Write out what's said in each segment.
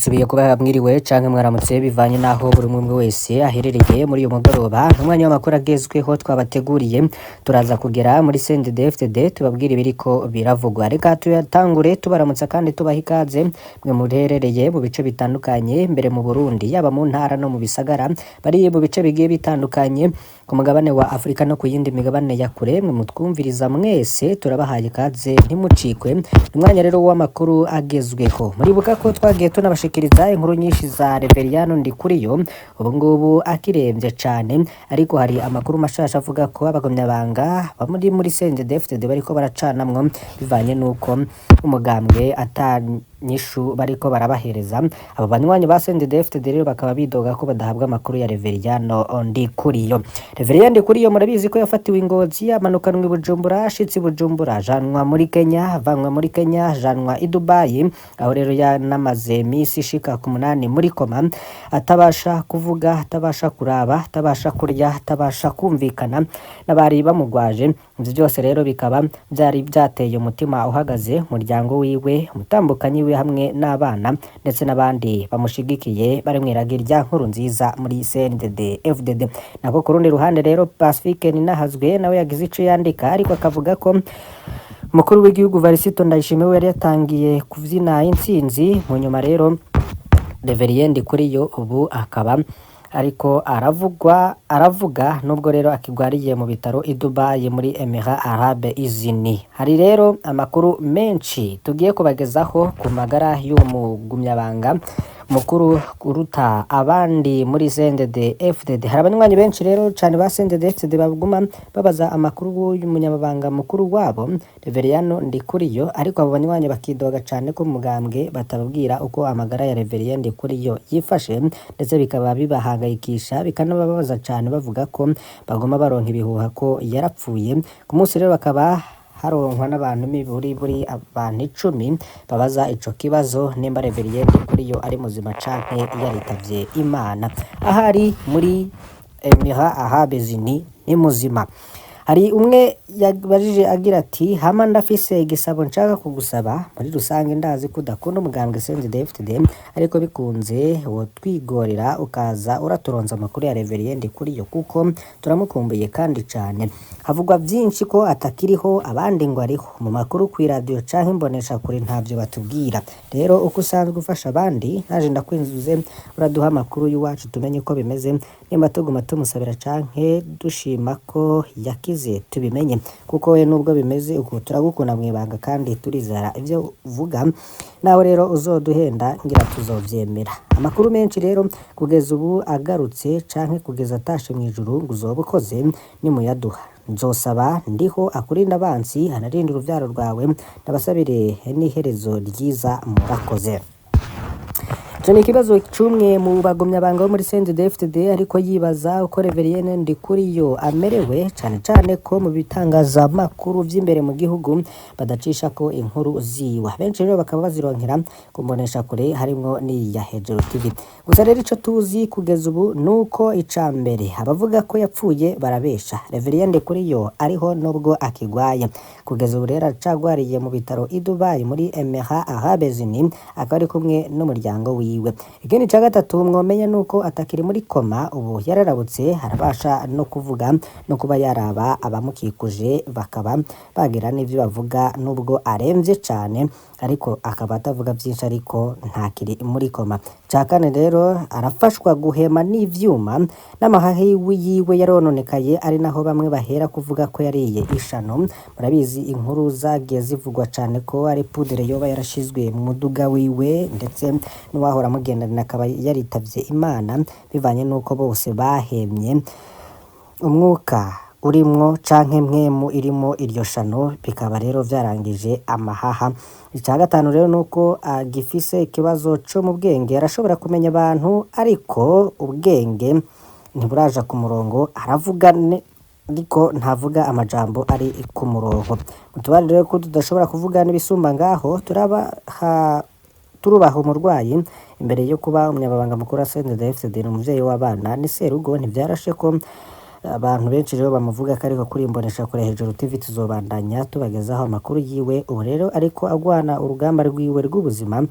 Nsubiye kubaha mwiriwe canke mwaramutse, bivanye n'aho buri umwe wese aherereye muri uyu mugoroba. Umwanya w'amakuru agezweho twabateguriye, turaza kugera muri CNDD-FDD tubabwire ibiriko biravugwa. Reka tuyatangure tubaramutsa kandi tubaha ikaze mwe muherereye mu bice bitandukanye mbere mu Burundi, yaba mu ntara no mu bisagara, bari mu bice bigiye bitandukanye ku mugabane wa Afrika no ku yindi migabane ya kure. Mwe mutwumviriza mwese, turabahaye ikaze, ntimucikwe. Umwanya rero w'amakuru agezweho, muribuka ko twagiye tunabashikiriza inkuru nyinshi za Reveriyano Ndikuriyo, ubu ngubu akiremvye cane, ariko hari amakuru mashasha avuga ko abagumyabanga bamuri muri CNDD-FDD bariko baracanamwo bivanye n'uko umugambwe ata nyishu bariko barabahereza. Abo banywanyi ba CNDD-FDD rero bakaba bidoga ko badahabwa amakuru ya Reveriyano Ndikuriyo. Reveriyano Ndikuriyo murabizi ko yafatiwe i Ngozi, amanukanwa i Bujumbura, ashitse i Bujumbura ajanwa muri Kenya, avanwa muri Kenya ajanwa i Dubai, aho rero yanamaze imisi ishika ku 8 muri koma, atabasha kuvuga, atabasha kuraba, atabasha kurya, atabasha kumvikana n'abari bamugwaje. Ivyo byose rero bikaba vyari vyateye umutima uhagaze umuryango wiwe, umutambukanyi wiwe hamwe n'abana, ndetse n'abandi bamushigikiye bari mw'iragi rya nkuru nziza muri CNDD FDD. Nako ku rundi ruhande rero, Pacifique Ninahazwe nawe yagize ico yandika, ariko akavuga ko umukuru w'igihugu Varisito Ndayishimiye we yari yatangiye kuvyina intsinzi. Mu nyuma rero Reverien Ndikuriyo ubu akaba ariko aravugwa, aravuga, nubwo rero akigwariye mu bitaro i Dubai muri Emirats Arabes Unis. Hari rero amakuru menshi tugiye kubagezaho ku magara y'uwo mugumyabanga mukuru kuruta abandi muri CNDD FDD. Hari abanywanyi benshi rero cane ba CNDD FDD baguma babaza amakuru y'umunyamabanga mukuru wabo Reveriyano Ndikuriyo, ariko abo banywanyi bakidoga cane ko mugambwe batababwira uko amagara ya Reverien Ndikuriyo yifashe, ndetse bikaba bibahangayikisha, bikanababaza cane, bavuga ko baguma baronka ibihuha ko yarapfuye. Ku munsi rero bakaba haronkwa n'abantu miburi buri abantu 10 babaza ico kibazo, nimba Reverien Ndikuriyo ari muzima canke yaritavye Imana. Ahari muri Emirats Arabes Unis ni muzima. Hari umwe yabajije agira ati: "Hama ndafise igisabo nshaka kugusaba. Muri rusange ndazi ko udakunda umugambwe CNDD-FDD, ariko bikunze wotwigorera ukaza uraturonza amakuru ya Reverien Ndikuriyo, kuko turamukumbuye kandi cane. Havugwa vyinshi ko atakiriho, abandi ngo ariho. Mu makuru kw'iradiyo canke imbonesha kure ntavyo batubwira. Rero uko usanzwe ufasha abandi, naje ndakwinzuze uraduha amakuru y'iwacu, tumenye uko bimeze, nimba tuguma tumusabira canke dushima ko yakize, tubimenye, kuko we nubwo bimeze uko turagukunda mw'ibanga kandi turizera ivyo uvuga. Nawe rero uzoduhenda ngira tuzovyemera. Amakuru menshi rero kugeza ubu agarutse canke kugeza atashe mw'ijuru, ngo uzoba ukoze nimuyaduha. Nzosaba ndiho akurinda abansi, anarinde uruvyaro rwawe, ndabasabire n'iherezo ryiza. Murakoze." Ico ni ikibazo c'umwe mu bagumyabanga bo muri CNDD-FDD, ariko yibaza uko Reverien Ndikuriyo amerewe, cane cane ko mu bitangazamakuru vy'imbere mu gihugu badacishako inkuru ziwe. Benshi rero bakaba bazironkera ku mboneshakure, harimwo n'iya Hejuru TV. Gusa rero ico tuzi kugeza ubu nuko ica mbere, abavuga ko yapfuye barabesha. Reverien Ndikuriyo ariho nubwo akigwaye. Kugeza ubu rero aracagwariye mu bitaro i Dubai muri Emirats Arabes Unis, akaba ari kumwe n'umuryango wiwe. Ikindi ca gatatu mwomenya nuko atakiri muri koma, ubu yararabutse, arabasha no kuvuga no kuba yaraba abamukikuje, bakaba bagira n'ivyo bavuga, nubwo aremvye cane, ariko akaba atavuga vyinshi, ariko ntakiri muri koma. Ca kane rero, arafashwa guhema n'ivyuma, n'amahaha yiwe yarononekaye, ari naho bamwe bahera kuvuga ko yariye ishano. Murabizi inkuru zagiye zivugwa cane ko ari poudre yoba yarashizwe mu muduga wiwe, ndetse n'uwahora amugendanira akaba yaritavye Imana, bivanye n'uko bose bahemye umwuka urimwo canke mpwemu irimo iryo shano, bikaba rero vyarangije amahaha. Ica gatanu rero nuko agifise ikibazo co mu bwenge. Arashobora kumenya abantu, ariko ubwenge ntiburaja ku murongo. Aravuga ariko ntavuga amajambo ari ku murongo. Mutubarire rero ko tudashobora kuvuga n'ibisumba ngaho, turabaha, turubaha umurwayi. Imbere yo kuba umunyamabanga mukuru wa CNDD-FDD ni umuvyeyi w'abana, ni serugo. Ntivyarashe ko abantu benshi rero bamuvuga ko, ariko kuri imbonesha kure Hejuru TV tuzobandanya tubagezaho amakuru yiwe. Ubu rero ariko agwana urugamba rwiwe rw'ubuzima.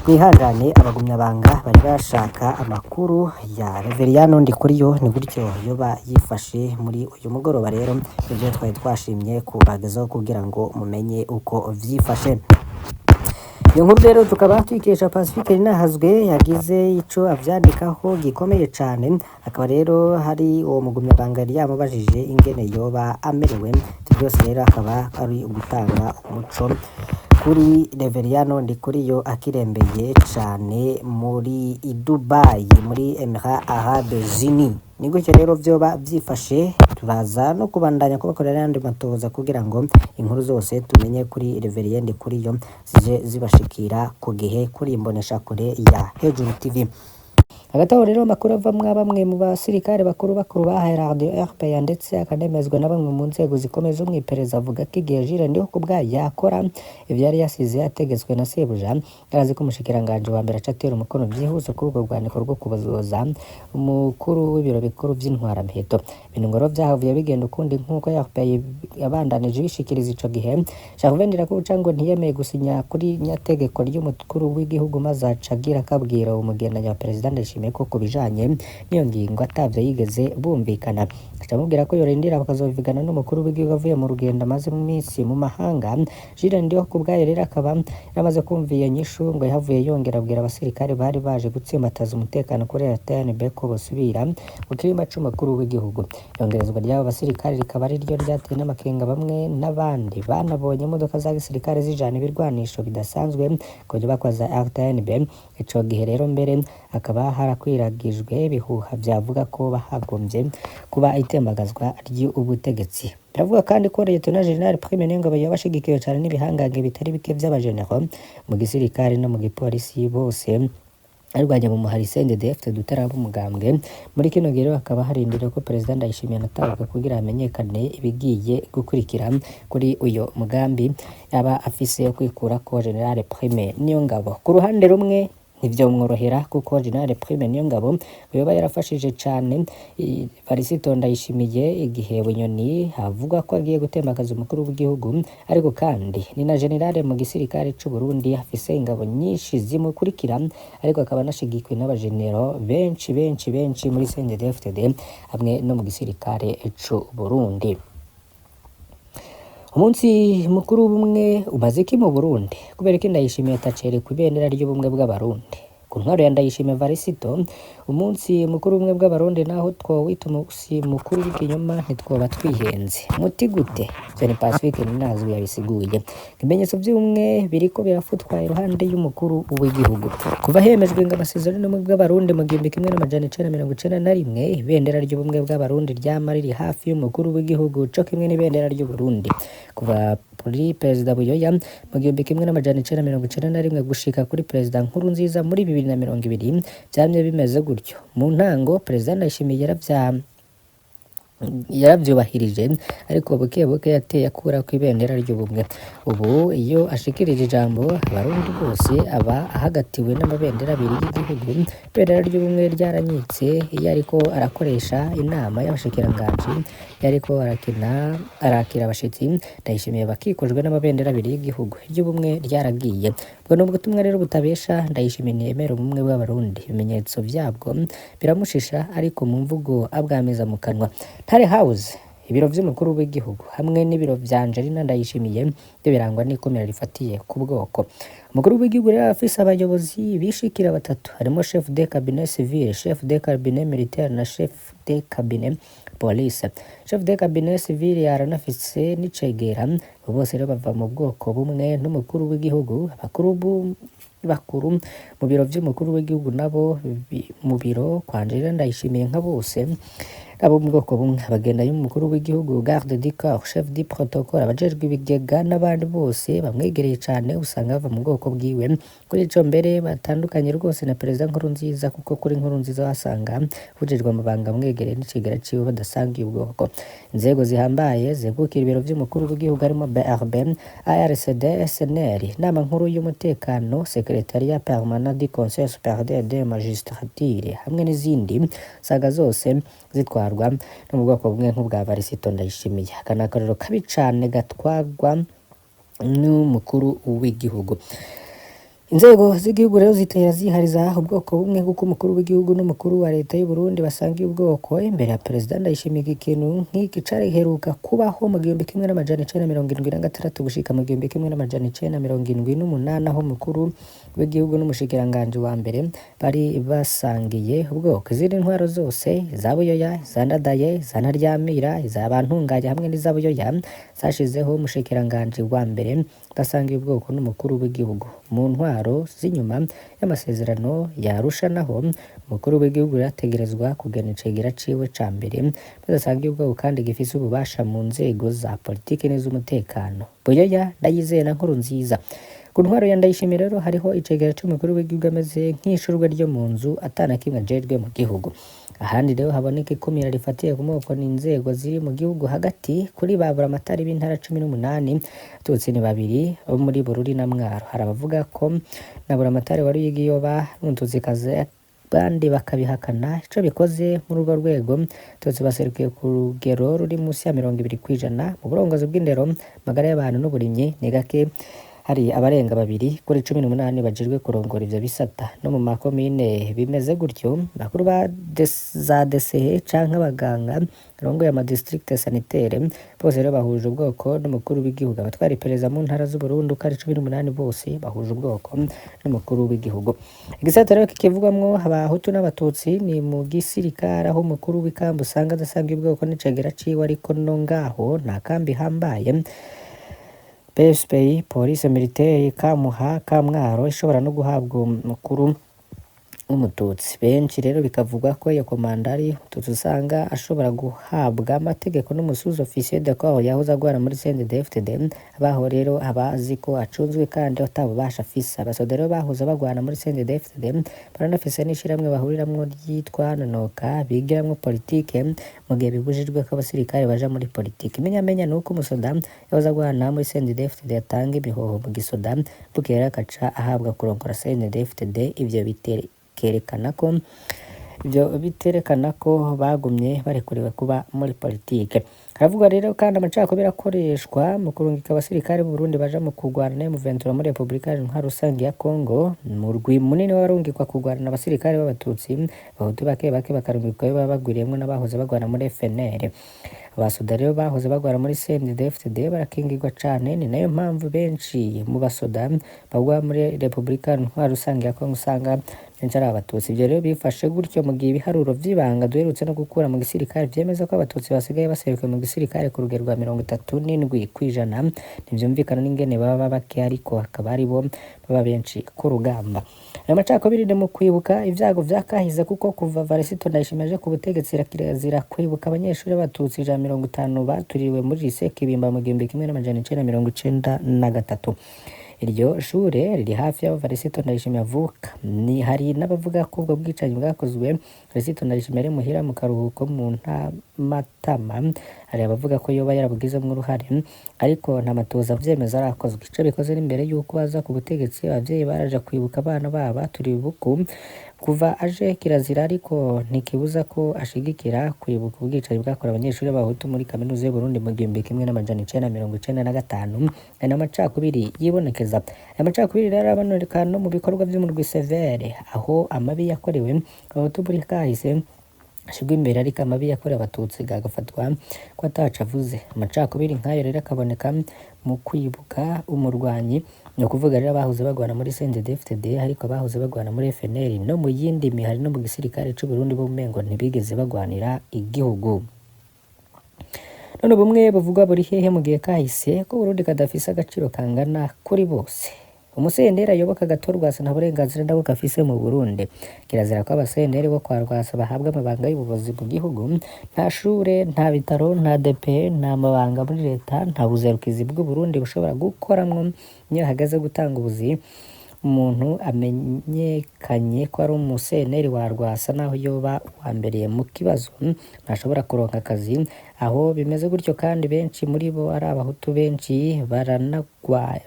Mwihangane, abagumyabanga bari bashaka amakuru ya Reveriyano Ndikuriyo. Ni gutyo yoba yifashe muri uyu mugoroba. Rero ivyo twari twashimye kubagezaho kugira ngo mumenye uko vyifashe. Iyo nkuru rero tukaba tuyikesha Pacifique Ninahazwe, yagize ico avyandikaho gikomeye cane. Akaba rero hari uwo mugumyabanga yari yamubajije ingene yoba amerewe. Ivyo byose rero akaba ari ugutanga umuco kuri Reveriyano Ndikuriyo akirembeye cane muri Dubai, muri Emirats Arabes Unis. Ni gutyo rero vyoba vyifashe. Turaza no kubandanya kubakorera n'ayandi matoza kugira ngo inkuru zose tumenye kuri Reverien Ndikuriyo zije zibashikira ku gihe kuri imboneshakure ya Hejuru TV. Hagati aho rero, amakuru avamwo bamwe mu basirikare bakuru bakuru bahaye Radio RPA, ndetse akanemezwa na bamwe mu nzego zikomeye zo mw'iperereza, avuga ko igihe Jules Ndihokubwayo yakora ivyo yari yasize yategetswe na sebuja, yarazi ko umushikiranganji wa mbere aca atera umukono vyihuse kuri urwo rwandiko rwo kubazoza umukuru w'ibiro bikuru vy'intwaramiheto. Ibintu ngo rero vyahavuye bigenda ukundi, nk'uko RPA yabandanije ibishikiriza. Ico gihe Gervais Ndirakobuca ngo ntiyemeye gusinya kuri nyategeko ry'umukuru w'igihugu, maze aca agira akabwira umugendanyi wa perezida Ndayishimiye ko ku bijanye n'iyo ngingo atavyo yigeze bumvikana, aca amubwira ko yorindira bakazobivugana n'umukuru w'igihugu avuye mu rugendo amaze iminsi mu mahanga. Jules Ndihokubwayo rero akaba yaramaze kumva iyo nyishu, ngo yahavuye yongera abwira abasirikare bari baje gutsimbataza umutekano kuri RTNB ko bosubira mu kirimba c'umukuru w'igihugu. Iyongerezwa ry'abo basirikare rikaba ari ryo ryateye n'amakenga bamwe n'abandi banabonye imodoka za gisirikare zijana ibirwanisho bidasanzwe ku nyubakwa za RTNB. Ico gihe rero mbere hakaba harakwiragijwe ibihuha vyavuga ko bahagombye kuba itembagazwa ry'ubutegetsi. Biravuga kandi ko Lieutenant General Prime Niyongabo yoba ashigikiwe cane n'ibihangange bitari bike vy'abagenero mu gisirikare no mu gipolisi, bose arwanya mu muhari CNDD-FDD utaraba umugambwe. Muri kino gihe rero hakaba harindiriwe ko Perezida Ndayishimiye anatahuka kugira hamenyekane ibigiye gukurikira kuri uyo mugambi yaba afise yo kwikurako General Prime Niyongabo. Ku ruhande rumwe ntivyomworohera, kuko General Prime Niyongabo yoba yarafashije cane Varisito Ndayishimiye igihe Bunyoni havugwa ko agiye gutembagaza umukuru w'igihugu. Ariko kandi ni na general mu gisirikare c'u Burundi, afise ingabo nyinshi zimukurikira, ariko akaba anashigikiwe n'abagenero benshi benshi benshi muri CNDD-FDD hamwe no mu gisirikare c'u Burundi. Umunsi mukuru w'ubumwe umaze iki mu Burundi? Kubera ko Ndayishimiye atacere ku ibendera ry'ubumwe bw'Abarundi? Ku ntwaro ya Ndayishimiye Varisito, umunsi mukuru w'ubumwe bw'Abarundi naho twowita umunsi mukuru w'ikinyoma ntitwoba twihenze. Muti gute? Ivyo ni Pacifique Ninazwi yabisiguye. Ibimenyetso vy'ubumwe biriko birafutwa iruhande y'umukuru w'igihugu. Kuva hemejwe ngo amasezerano y'ubumwe bw'Abarundi mu 1991, ibendera ry'ubumwe bw'Abarundi ryama riri hafi y'umukuru w'igihugu, co kimwe n'ibendera ry'Uburundi. Kuva kuri Perezida Buyoya mu 1991 gushika kuri Perezida Nkurunziza muri 2020, vyamye bimeze gutyo. Mu ntango Perezida Ndayishimiye yaravyubahirije, ariko buke buke yateye akurako ibendera ry'ubumwe. Ubu iyo ashikirije ijambo Abarundi bose, aba ahagatiwe n'amabendera abiri y'igihugu. Ibendera ry'ubumwe ryaranyitse iyo ariko arakoresha inama y'abashikiranganji, iyo ariko arakina arakira abashitsi. Ndayishimiye bakikujwe n'amabendera abiri y'igihugu, iry'ubumwe ryaragiye. Ubwo ni ubutumwa rero butabesha: Ndayishimiye ntiyemera ubumwe bw'Abarundi. Ibimenyetso vyabwo biramushisha, ariko mu mvugo abwamiza mu kanwa. Ntare House, ibiro vy'umukuru w'igihugu, hamwe n'ibiro vya Angelina Ndayishimiye byo birangwa n'ikumira rifatiye ku bwoko. Umukuru w'igihugu rero afise abayobozi bishikira batatu, harimo chef de cabinet civil, chef de cabinet militaire na chef de cabinet police. Chef de cabinet civil aranafise n'icegera. Bose rero bava mu bwoko bumwe n'umukuru w'igihugu. Abakuru bakuru mu biro vy'umukuru w'igihugu nabo mu biro kwa Angelina Ndayishimiye nka bose abo mu bwoko bumwe. Abagenda y'umukuru w'igihugu, garde du corps, chef du protocole, abajejwe ibigega n'abandi bose bamwegereye cane usanga bava mu bwoko bwiwe. Kuri ico mbere batandukanye rwose na Perezida Nkurunziza, kuko kuri Nkurunziza wasanga ujejwe amabanga amwegereye n'icegera ciwe badasangiye ubwoko. Inzego zihambaye zegukira ibiro vy'umukuru w'igihugu harimo BRB, ARCD, SNR, Inama nkuru y'umutekano, Secrétariat permanent du Conseil supérieur de magistrature hamwe n'izindi, usanga zose zitwarwa no mu bwoko bumwe nk'ubwa Varisito Ndayishimiye. Aka ni akarorero kabi cane gatwarwa n'umukuru w'igihugu. Inzego z'igihugu rero zitera zihariza ubwoko bumwe, kuko umukuru w'igihugu n'umukuru wa leta y'u Burundi basangiye ubwoko imbere ya Perezida Ndayishimiye. Ikintu nk'iki cariheruka kubaho mu 1976 gushika mu 1978, aho umukuru w'igihugu n'umushikiranganji wa mbere bari basangiye ubwoko. Izindi ntwaro zose, iza Buyoya, iza Ndadaye, iza Ntaryamira, iza Bantunganya hamwe n'iza Buyoya, zashizeho umushikiranganji wa mbere udasangiye ubwoko n'umukuru w'igihugu. Mu ntwaro z'inyuma y'amasezerano ya Arusha naho, umukuru w'igihugu yategerezwa kugena icegera ciwe ca mbere badasangiye ubwoko kandi gifise ububasha mu nzego za politiki n'iz'umutekano: Buyoya, Ndayizeye na Nkurunziza. Ku ntwaro ya Ndayishimiye rero, hariho icegera c'umukuru w'igihugu ameze nk'ishurwe ryo mu nzu, atana kimwe ajejwe mu gihugu. Ahandi rero haboneka ikumira rifatiye ku moko ni inzego ziri mu gihugu hagati. Kuri ba buramatari b'intara 18, Tutsi ni babiri bo muri Bururi na Mwaro. Hari abavuga ko na buramatari wa Ruyigi yoba n'Umututsikazi, abandi bakabihakana. Ico bikoze, muri urwo rwego Tutsi baserukiye ku rugero ruri munsi ya 20%. Mu burongozi bw'indero, amagara y'abantu n'uburimyi ni gake hari abarenga babiri kuri 18 bajejwe kurongora ivyo bisata. No mu makomine bimeze gutyo. Bakuru ba za DCE canke abaganga barongoye ama district sanitaire bose rero bahuje ubwoko n'umukuru w'igihugu. Abatwara iperereza mu ntara z'Uburundi uko ari 18 bose bahuje ubwoko n'umukuru w'igihugu. Igisata rero kikivugwamwo Abahutu n'Abatutsi ni mu gisirikare, aho umukuru w'ikambi usanga adasanga ubwoko n'icegera ciwe, ariko no ngaho nta kambi ihambaye PSPI, police militaire Kamuha Kamwaro, ishobora no guhabwa umukuru w'Umututsi. Benshi rero bikavugwa ko iyo komanda ari Umututsi, usanga ashobora guhabwa amategeko n'umu sous-officier de corps yahoze agwana muri CNDD-FDD. Abaho rero aba azi ko acunzwe kandi atabubasha afise. Abasoda rero bahoze bagwana muri CNDD-FDD baranafise n'ishirahamwe bahuriramwo ryitwa Nonoka, bigiramwo politike mu gihe bibujijwe ko abasirikare baja muri politike. Imenyamenya ni uko umusoda yahoze agwana muri CNDD-FDD atanga imihoho mu gisoda, bukeye rero agaca ahabwa kurongora CNDD-FDD. Ivyo biterekana ko bagumye barekuriwe kuba muri politike. Haravugwa rero kandi amacakubiri akoreshwa mu kurungika abasirikare b'u Burundi baja mu kurwana na M23 muri Republika Iharanira Rusangi ya Congo. Murwi munini w'abarungikwa kurwana n'abasirikare b'Abatutsi, Abahutu bake bake bakarungikwa baba bagwiriyemwo n'abahoze bagwana muri FNL. Abasoda rero bahoze bagwana muri CNDD-FDD barakingirwa cane. Ni nayo mpamvu benshi mu basoda bagwa muri Republika Intwaro Rusangi ya Congo usanga benshi ari Abatutsi. Ivyo rero bifashe gutyo mu gihe ibiharuro vy'ibanga duherutse no gukura mu gisirikare vyemeza ko Abatutsi basigaye baserukiye mu gisirikare ku rugero rwa 37%. Ntivyumvikana n'ingene baba bake ariko akaba aribo baba benshi ku rugamba. Ayo macakubiri ni mu kwibuka ivyago vya kahise, kuko kuva Varisito Ndayishimiye aje ku butegetsi, kirazira kwibuka abanyeshuri b'Abatutsi 150 baturiwe muri lycée Kibimba mu 1993. Iryo shure riri hafi y'aho Varisito Ndayishimiye avuka. Ni hari n'abavuga ko ubwo bwicanyi bwakozwe Varisito Ndayishimiye ari muhira mu karuhuko mu Ntamatama. Hari abavuga ko yoba yarabugizemwo uruhare, ariko nta matohoza avyemeza arakozwe. Ico bikoze, n'imbere y'uko aza ku butegetsi, abavyeyi baraja kwibuka abana babo baturiwe ubuku. Kuva aje kirazira, ariko ntikibuza ko ashigikira kwibuka ubwicanyi bwakorewe abanyeshuri b'Abahutu muri kaminuza y'Uburundi mu 1995. Aya n'amacakubiri yibonekeza. Aya macakubiri rero araboneka no mu bikorwa vy'umurwi CVR, aho amabi yakorewe Abahutu muri kahise ashirwa imbere, ariko amabi yakorewe Abatutsi agafatwa ko ataco avuze. Amacakubiri nk'ayo rero akaboneka mu kwibuka umurwanyi, ni ukuvuga rero abahoze bagwana muri CNDD-FDD, ariko abahoze bagwana muri FNL no mu yindi mihari no mu gisirikare c'Uburundi bo umengo ntibigeze bagwanira igihugu. None ubumwe buvugwa buri hehe mu gihe kahise ko Burundi kadafise agaciro kangana kuri bose? Umusenderi ayoboka Agathon Rwasa nta burenganzira nabwo afise mu Burundi. Kirazira ko abasenderi bo kwa Rwasa bahabwa amabanga y'ubuyobozi mu gihugu. Nta shure, nta bitaro, nta DP, nta mabanga muri leta, nta buserukizi bw'Uburundi bushobora gukoramwo. Niyo hageze gutanga ubuzi, umuntu amenyekanye ko ari umuseneri wa Rwasa, naho yoba uwa mbere mu kibazo, ntashobora kuronka akazi. Aho bimeze gutyo kandi benshi muri bo ari abahutu, benshi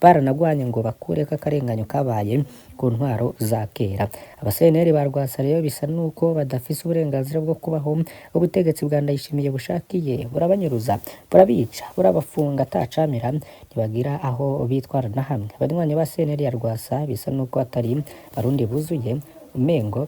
baranagwanye ngo bakureko akarenganyo kabaye ku ntwaro za kera. Abaseneri ba Rwasa rero bisa nuko badafise uburenganzira bwo kubaho. Ubutegetsi bwa Ndayishimiye bushakiye burabanyuruza, burabica, burabafunga atacamira, ntibagira aho bitwara na hamwe. Abanywanyi ba CNL ya Rwasa bisa nuko atari Barundi buzuye, umengo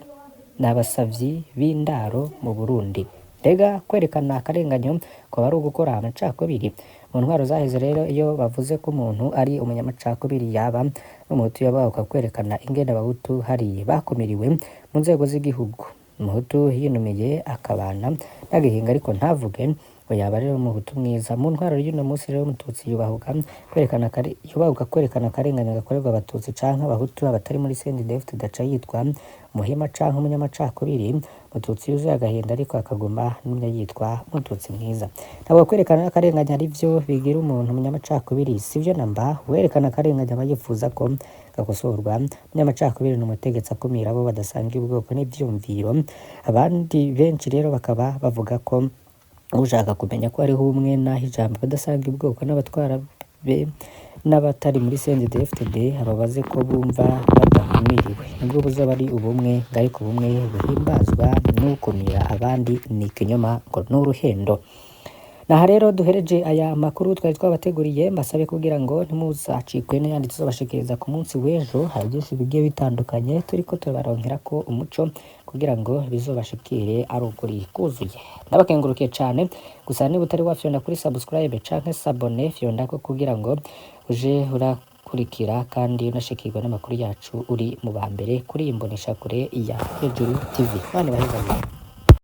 ni abasavyi b'indaro mu Burundi. Mbega kwerekana akarenganyo kwaba ari ugukora amacakubiri? Mu ntwaro zaheze rero, iyo bavuze ko umuntu ari umunyamacakubiri, yaba n'umuhutu, yabahuka kwerekana ingene abahutu hari bakumiriwe mu nzego z'igihugu. Umuhutu yinumiye akabana n'agahinga ariko ntavuge ngo yaba rero umuhutu mwiza. Mu ntwaro y'uno munsi rero, umututsi yubahuka kwerekana akarengane gakorerwa abatutsi canke abahutu abatari muri CNDD-FDD aca yitwa umuhima canke umunyamacakubiri. Mututsi yuzuye agahinda ariko akaguma numye yitwa mututsi mwiza. Ntabwo kwerekana akarengane ari vyo bigira umuntu umunyamacakubiri, sivyo namba. Uwerekana akarengane aba yifuza ko gakosorwa. Umunyamacakubiri ni umutegetsi akumira abo badasangiye ubwoko n'ivyumviro. Abandi benshi rero bakaba bavuga ko ushaka kumenya ko hariho umwe naho ijambo abadasangiye ubwoko n'abatwara be n'abatari muri CNDD-FDD ababaze ko bumva badakumiriwe, nibwo buzoba ari ubumwe. Ariko ubumwe buhimbazwa n'ukumira abandi ni ikinyoma, ngo n'uruhendo. Naha rero duhereje aya makuru twari twabateguriye. Mbasabe kugira ngo ntimuzacikwe n'ayandi tuzobashikiriza ku munsi w'ejo. Hari byinshi bigiye bitandukanye turiko turabaronkera ko umuco kugira ngo bizobashikire ari ukuri kuzuye. Ndabakengurukiye cane. Gusa niba utari wafyonda kuri subscribe canke s'abonner, fyonda ko kugira ngo uje urakurikira kandi unashikirwa n'amakuru yacu uri mu ba mbere kuri iyi mboneshakure ya Hejuru TV. Bane bahezanye.